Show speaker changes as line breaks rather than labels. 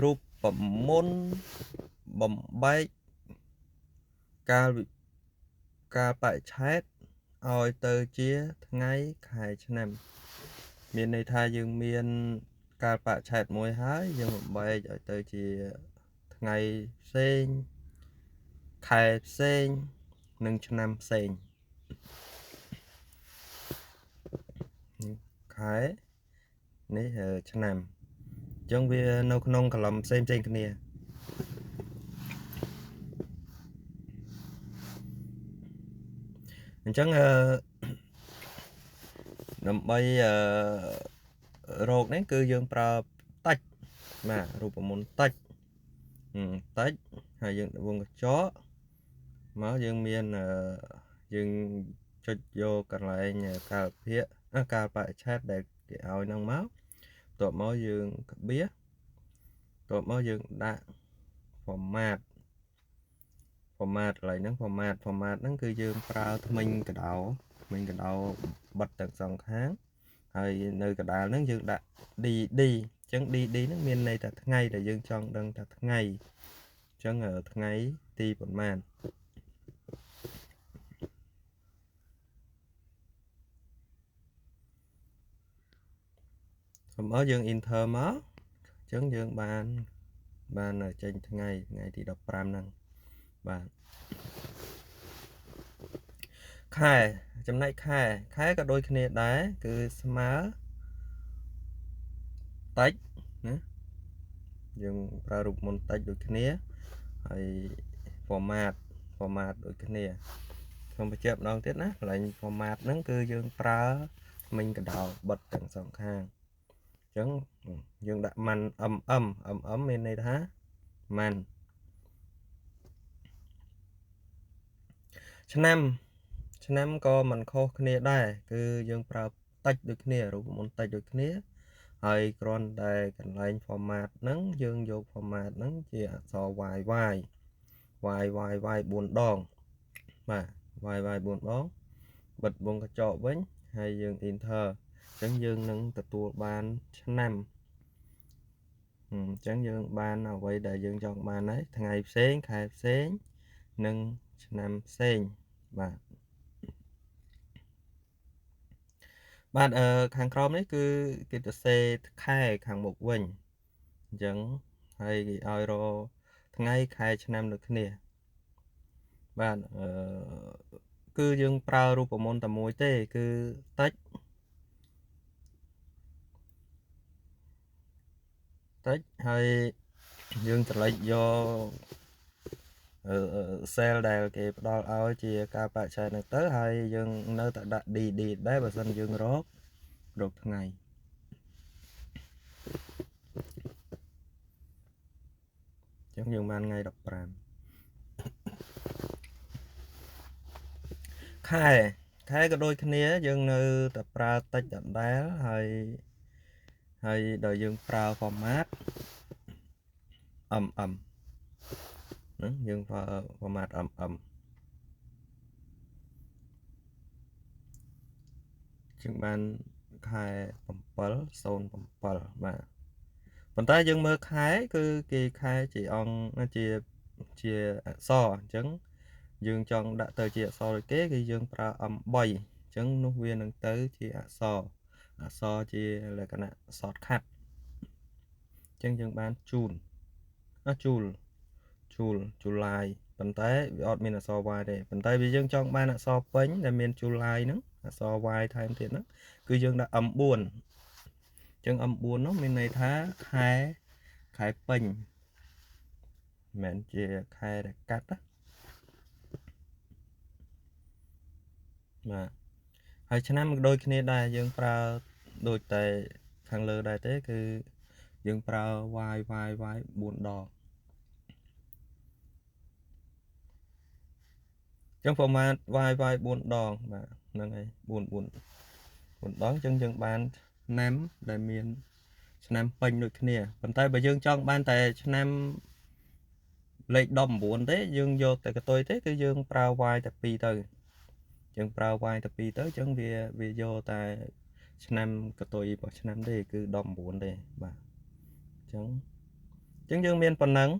រូបមន្តបំបែកកាលកាលបរិច្ឆេទឲ្យទៅជាថ្ងៃខែឆ្នាំមានន័យថាយើងមានកាលបរិច្ឆេទមួយហើយយើងបំបែកឲ្យទៅជាថ្ងៃផ្សេងខែផ្សេងនិងឆ្នាំផ្សេងខែនេះឆ្នាំអញ្ចឹងវានៅក្នុងកលំផ្សេងផ្សេងគ្នាអញ្ចឹងអឺដើម្បីអឺរោគនេះគឺយើងប្រើតិចបាទរូបមន្តតិចតិចហើយយើងវងកញ្ចក់មកយើងមានយើងចុចយកកន្លែងកាលភាគកាលបរិច្ឆេទដែលគេឲ្យហ្នឹងមកបន្ទាប់មកយើងក្បៀសបន្ទាប់មកយើងដាក់ format format កន្លែងហ្នឹង format format ហ្នឹងគឺយើងប្រើថ្មិញកដោថ្មិញកដោបិទទាំងសងខាងហើយនៅកដាលហ្នឹងយើងដាក់ DD អញ្ចឹង DD ហ្នឹងមានន័យថាថ្ងៃដែលយើងចង់ដឹងថាថ្ងៃអញ្ចឹងថ្ងៃទីប៉ុន្មានសម្រាប់យើង enter មកអញ្ចឹងយើងបានចេញថ្ងៃទី15ហ្នឹងបាទខែចំណែកខែខែក៏ដូចគ្នាដែរគឺស្មើតិចណាយើងប្រើរូបមន្តតិចដូចគ្នាហើយ format format ដូចគ្នាខ្ញុំបញ្ជាក់ម្ដងទៀតណាកន្លែង format ហ្នឹងគឺយើងប្រើថ្មិញកដោបិទទាំងសងខាងអញ្ចឹងយើងដាក់ម៉ាន់ mm mm មានន័យថាម៉ាន់ឆ្នាំឆ្នាំក៏មិនខុសគ្នាដែរគឺយើងប្រើតិចដូចគ្នារូបមន្តតិចដូចគ្នាហើយគ្រាន់តែកន្លែង format ហ្នឹងយើងយក format ហ្នឹងជាអក្សរ y y y y y 4ដងបាទ y y 4ដងបិទវងកញ្ចក់វិញហើយយើង enter អញ្ចឹងយើងនឹងទទួលបានឆ្នាំអញ្ចឹងយើងបានអ្វីដែលយើងចង់បានហើយថ្ងៃផ្សេងខែផ្សេងនិងឆ្នាំផ្សេងបាទបាទខាងក្រោមនេះគឺគេទៅសេខែខាងមុខវិញអញ្ចឹងហើយគេឲ្យរកថ្ងៃខែឆ្នាំដូចគ្នាបាទគឺយើងប្រើរូបមន្តតែមួយទេគឺតិចតិចហើយយើងត្រឡិចយក cell ដែលគេផ្ដល់ឲ្យជាការបរិច្ឆេទហ្នឹងទៅហើយយើងនៅតែដាក់ DD ដែរបើសិនយើងរកថ្ងៃអញ្ចឹងយើងបានថ្ងៃ15ខែខែក៏ដូចគ្នាយើងនៅតែប្រើតិចដដែលហើយដល់យើងប្រើ format mm ហ្នឹងយើងប្រើ format mm ជាងបានខែ707បាទប៉ុន្តែយើងមើលខែគឺគេខែជាអង្គជាអក្សរអញ្ចឹងយើងចង់ដាក់ទៅជាអក្សរដូចគេគឺយើងប្រើ M3 អញ្ចឹងនោះវានឹងទៅជាអក្សរជាលក្ខណៈ shortcut អញ្ចឹងយើងបានជូនជូលជូឡាយប៉ុន្តែវាអត់មានអក្សរ Y ទេប៉ុន្តែវាយើងចង់បានអក្សរពេញដែលមានជូឡាយហ្នឹងអក្សរ Y ថែមទៀតហ្នឹងគឺយើងដាក់ M4 អញ្ចឹង M4 នោះមានន័យថាខែពេញមិនមែនជាខែដែលកាត់ណាបាទហើយឆ្នាំក៏ដូចគ្នាដែរយើងប្រើដូចតែខាងលើដែរទេគឺយើងប្រើ y y y 4ដងចឹង format y y 4ដងបាទហ្នឹងហើយ4 4 4ដងចឹងយើងបានឆ្នាំដែលមានឆ្នាំពេញដូចគ្នាប៉ុន្តែបើយើងចង់បានតែឆ្នាំលេខ19ទេយើងយកតែកតុយទេគឺយើងប្រើ y តែ2ទៅយើងប្រើ y តែ2ទៅចឹងវាយកតែឆ្នាំកតុយរបស់ឆ្នាំទេគឺ19ទេបាទអញ្ចឹង អញ្ចឹងយើងមានប៉ុណ្ណឹង។